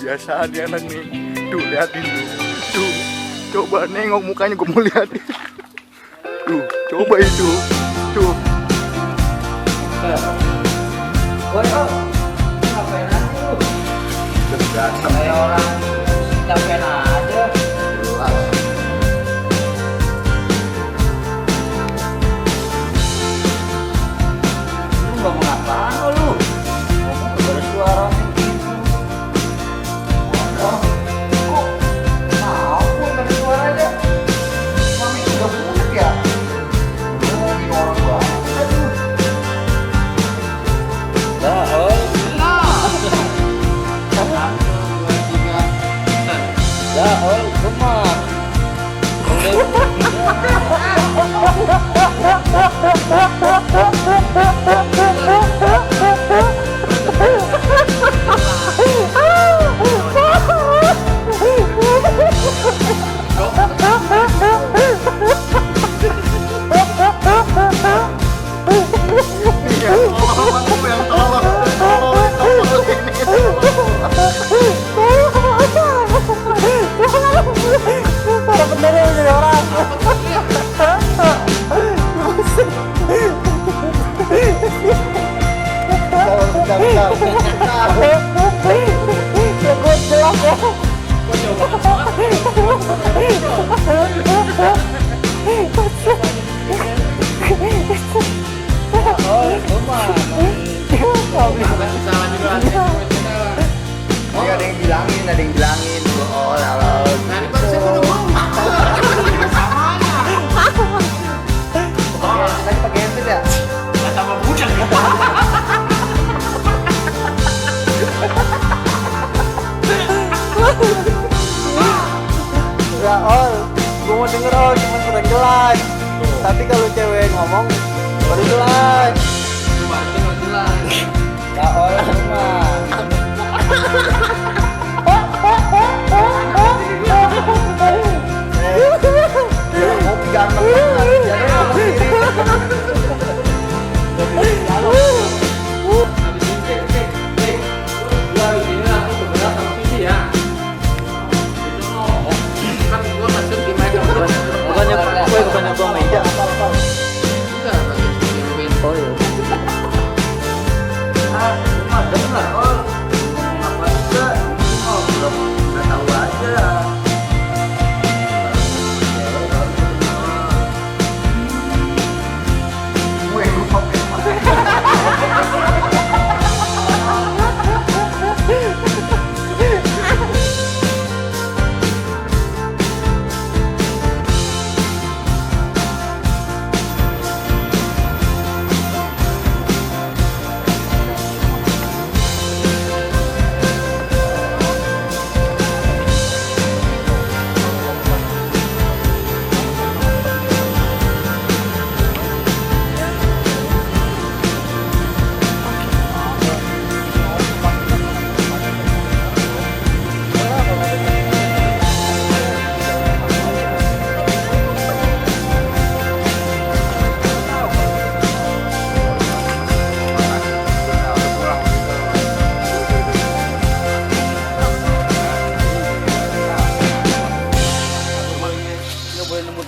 kebiasaan dia anak nih. Tuh liatin tuh. Coba nengok mukanya, gue mau liatin. Tuh, coba itu. Tuh. Woi, ngapain aja lu? Datang Kayak orang ngapain aja. Lu ngomong apaan lu? Ngomong kepada suara gitu. Kok aku ada suara aja? Mami udah budak ya? Lagi orang banget. Aduh. Ada yang bilangin. Oh, lalu. Nah, ini baru saya mau ngomong. Tadi pakai headset ya? Nggak sama bujang ya. Ya, gue mau denger cuma kurang jelas. Tapi kalau cewek ngomong baru jelas. Baru jelas. Ya, cuma. Kopi ganteng banget. Jadi ngomong diri. Bukannya gua meja. Oh iya. Cuma dengar, apa juga? Belum nggak tahu aja.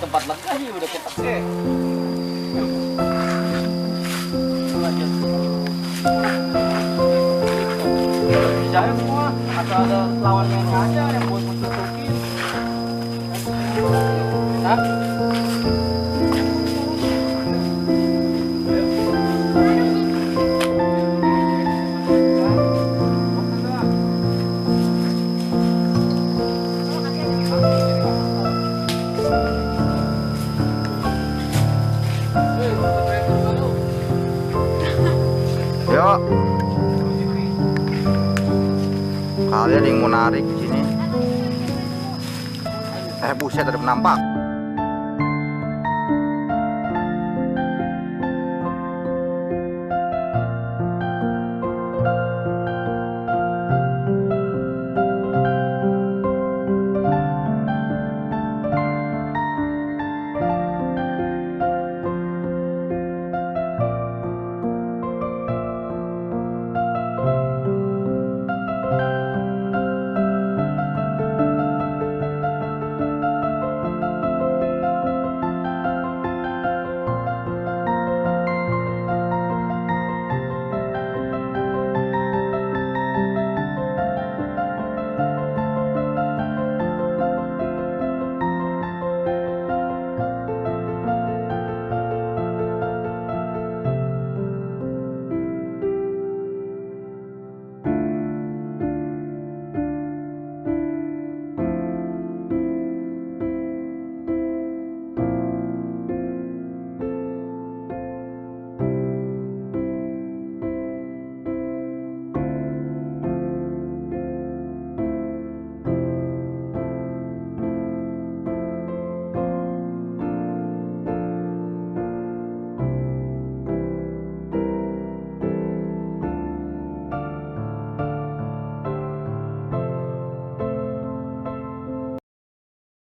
Tempat lega sih udah ketak deh. Bisa semua atau ada lawannya aja yang buat mentutukin. Nah. Yuk. Kalian yang mau narik di sini. Buset, ada penampak.